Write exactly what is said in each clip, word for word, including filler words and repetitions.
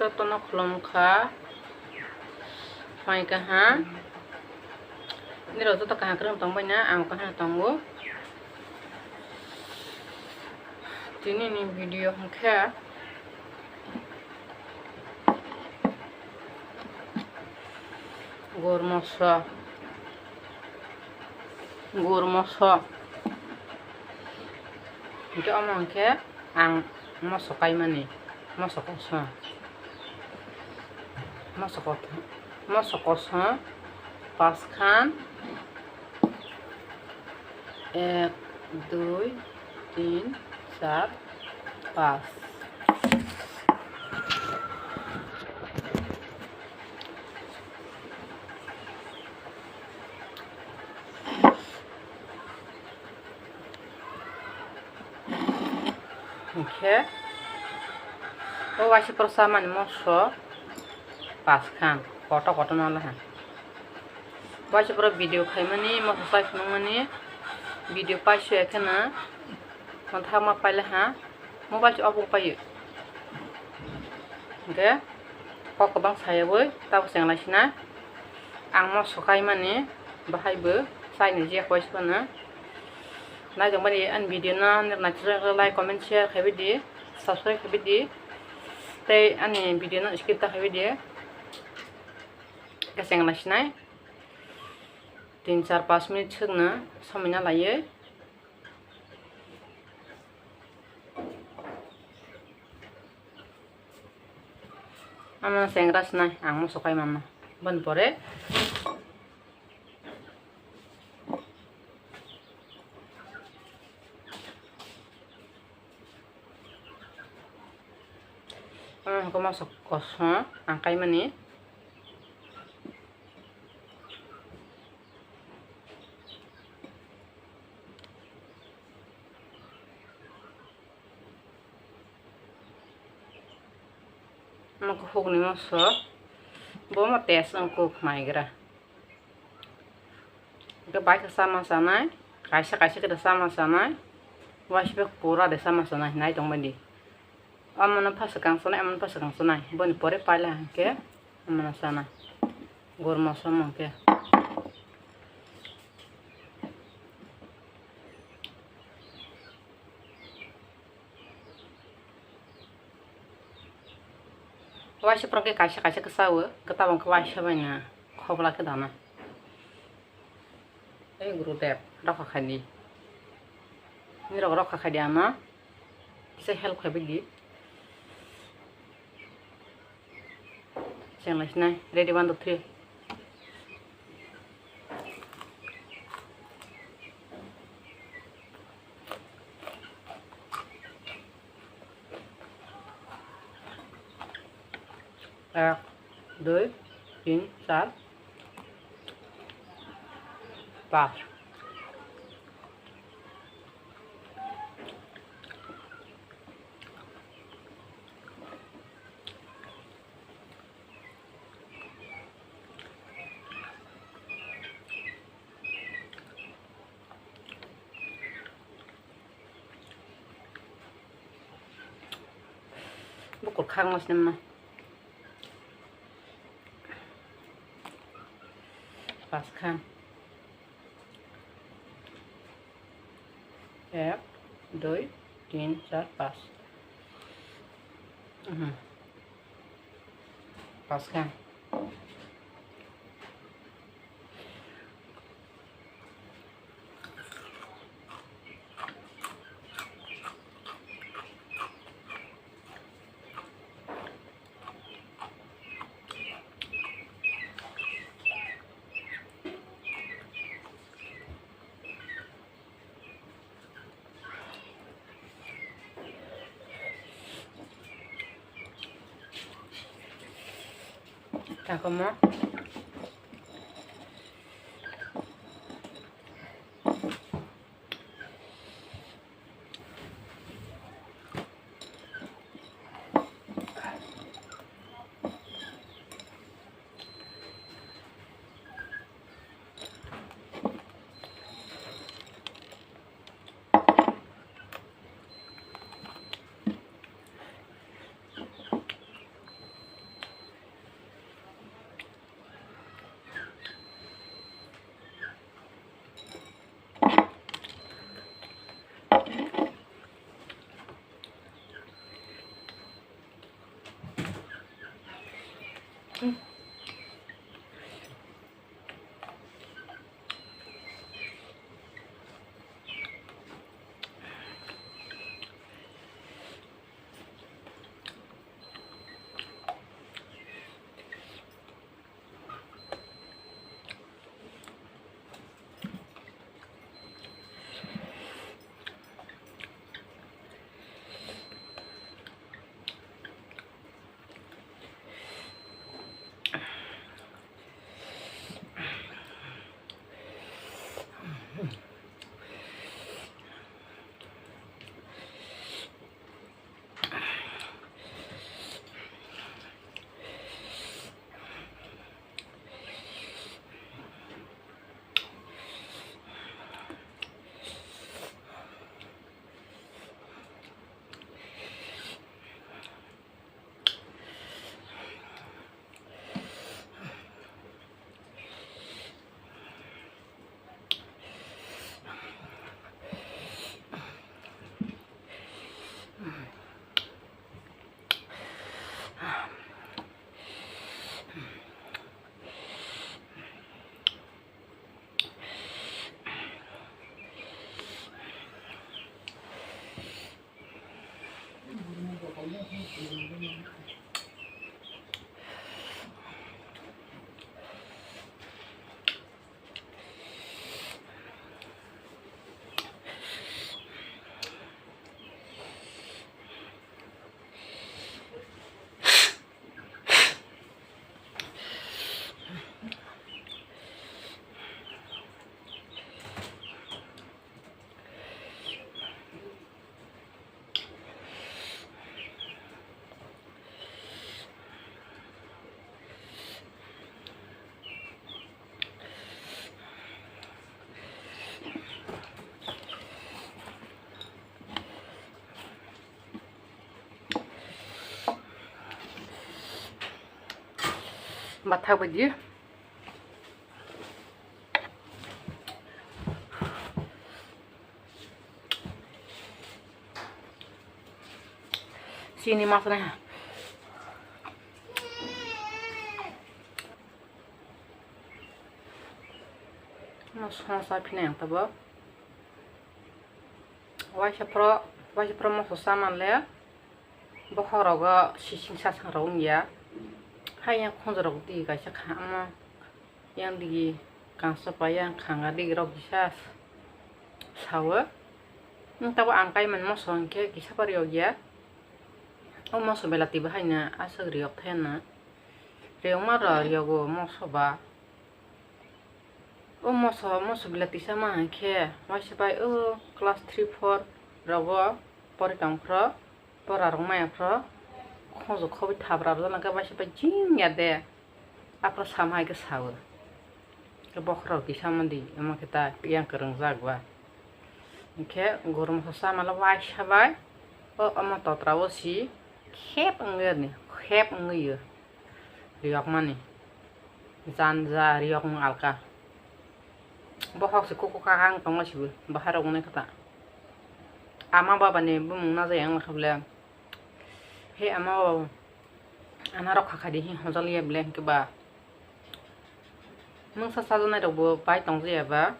Jotono khulumkha, phaikha ha. Nirok joto kaham kwrwng tongbaina, ang kaham tongo. Tini ni video hwnkhe gur moso, gur moso. Hwnkhe omo hwnkhe ang moso kaimani, moso koso, moso koso, moso koso paskhan. Ek, dui, tin, char, pas. Hwnkhe o waisa prosa mani moso paskhan, koto koto no laha. Waisa pura video khaimani, moso chai phunukmani, video paisuya kheno, manthakma paila ha, mobile se obo paio. Hwnkhe kok kwbang sayawi tabo chenglaisina. Ang moso kaimani bahai bo chaini je koi se phano. Naitongmani ani video no naithok like, comment, share khaibai di, subscribe khaibai di. Tei ani video no skip ta khaibai di. Khe chenglaisina. Tin, char, pas minute swkna somoi na laiwi. Ama sengra sinai, ang moso kai mama. Boni pore ama hwnkhe moso koso ang kaimani. Omo kuphukni moso, bo omo test wng kuk maigra. Hwnkhe bai khe chama chanai, kaisa kaisa khe chama chanai, waisa pura de chama chanai hinai tongbaidi. Omono phaswk kang chanai, omono phaswk kang chanai, boni pore paila hwnkhe omono chanai. Gur moso omo hwnkhe. Waisa pura khe kaisa kaisa khe chawo, khe tabang khe waisa bai na khobla khe dana. Ei Gurudev, rokha khai di. Nirok rokha khai di ano. Kisa help khai bai di. Cheng lai sinai. Ready, one, two, three. Ek, dui, tin, char, pas. Bukur khang mas nama. Pas khan. Ek, dui, tin, char, pas. Mhm. Pas khan. Takomo. Bathak bai di. Chini mas nai ha. No song sa phina yang tabo. Waisa pro, waisa pro moso sama le. Bokhok rogo sising sasang rok wngya. Hai yang khonjo rok di kaisa kha omo. Yang digi kangsa pai yang khanga digi rok kisa sawo. Wng tabo ang kaimani moso hwnkhe kisa pari yokya. O moso belati bo haino aswk riyok thai hwnna. Riyokma rw riyogo moso ba. O moso, moso belati sama hwnkhe waisa bai o class three four rogo pori tongphro, pora rok maya phro, khonjo khobwi thapra rwjaknai khe waisa bai jing ya de. Aphro sama hai khe sawo. Khe bokhorok kisa mandi, omo khe ta yang kwrwngjak ba. Hinkhe guru moso chamalo waisa bai, o omo totra o si khep wngwi ani, khep wngwi o riyokmani. Janja riyokmung alka. Bokhok se kuku kaka wng tongma sibo, bahai rok wngnai khe ta. Ama baba ni bumung najai wngna kha bole. He ama baba. Ana rok kha kha di hi hojal ya bele hinkhe ba. Mungsa chajaknai rok bo pai tong jaya ba.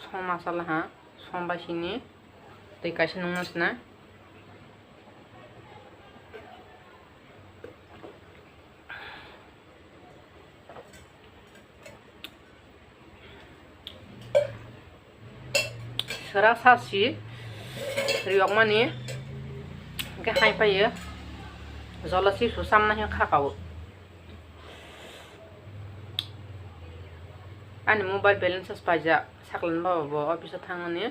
Som masala ha, som bai sini. Tei kaisa nungna sina. Sera sa si riyokmani hwnkhe hai paio jolo si su samna hino kha kao. Ani mobile balance paijak saklan baba bo office o thangmani.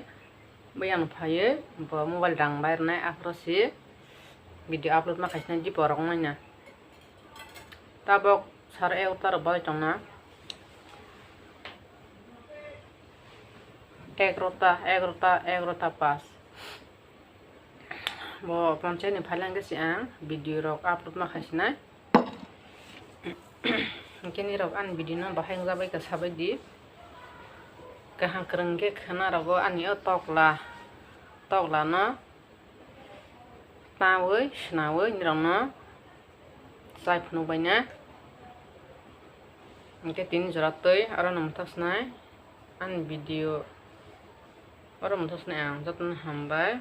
Bo yang phaiwi bo mobile rang bai rwnai aphuru si video upload ma khaisina di borok wngmani na. Tabok sar egarota rok bai tongna. Egarota, egarota, egarota pas. Bo ponchayat ni phailangkhe se ang video rok upload ma khaisinai. Hinkhe nirok ani video no bahai wngjabai kha sabai di. Kaham kwrwng khe khwna rogo ani o tokla, tokla no tawi swnawi nirok no chai phunuk bai na. Hwnkhe tini jora twi aro no mwthak snai ani video oro mwthak snai ang jotono hambai.